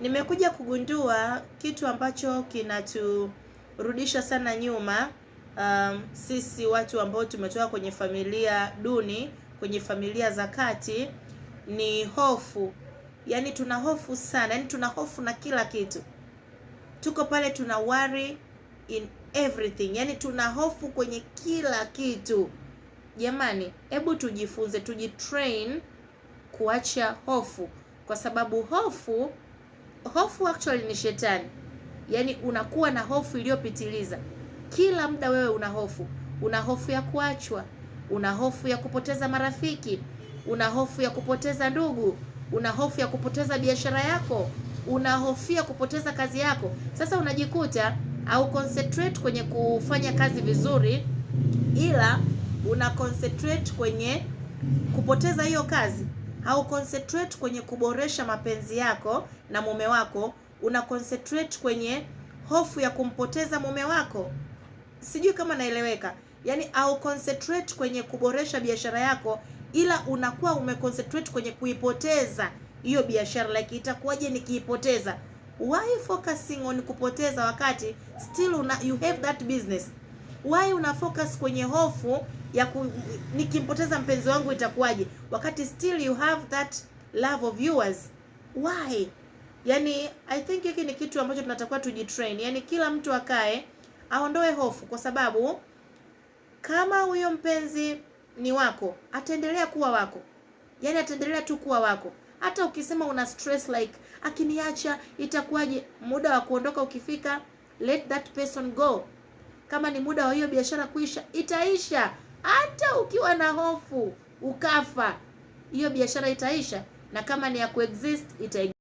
Nimekuja kugundua kitu ambacho kinaturudisha sana nyuma, sisi watu ambao tumetoka kwenye familia duni, kwenye familia za kati, ni hofu. Yaani tuna hofu sana, yaani tuna hofu na kila kitu. Tuko pale tuna worry in everything, yaani tuna hofu kwenye kila kitu. Jamani, hebu tujifunze, tujitrain kuacha hofu, kwa sababu hofu actually ni shetani. Yaani unakuwa na hofu iliyopitiliza kila muda, wewe una hofu, una hofu ya kuachwa, una hofu ya kupoteza marafiki, una hofu ya kupoteza ndugu, una hofu ya kupoteza biashara yako, unahofia kupoteza kazi yako. Sasa unajikuta au concentrate kwenye kufanya kazi vizuri, ila una concentrate kwenye kupoteza hiyo kazi, hau concentrate kwenye kuboresha mapenzi yako na mume wako, una concentrate kwenye hofu ya kumpoteza mume wako. Sijui kama naeleweka. Yaani au concentrate kwenye kuboresha biashara yako, ila unakuwa umeconcentrate kwenye kuipoteza hiyo biashara, like itakuwaje nikiipoteza? Why focusing on kupoteza wakati still you have that business? Why una focus kwenye hofu ya nikimpoteza mpenzi wangu itakuwaje, wakati still you have that love of yours? Why? Yani I think hiki ni kitu ambacho tunatakiwa tujitrain. Yani kila mtu akae aondoe hofu, kwa sababu kama huyo mpenzi ni wako, ataendelea kuwa wako, yani ataendelea tu kuwa wako. Hata ukisema una stress like akiniacha itakuwaje, muda wa kuondoka ukifika, let that person go. Kama ni muda wa hiyo biashara kuisha, itaisha. Hata ukiwa na hofu ukafa, hiyo biashara itaisha, na kama ni ya kuexist ita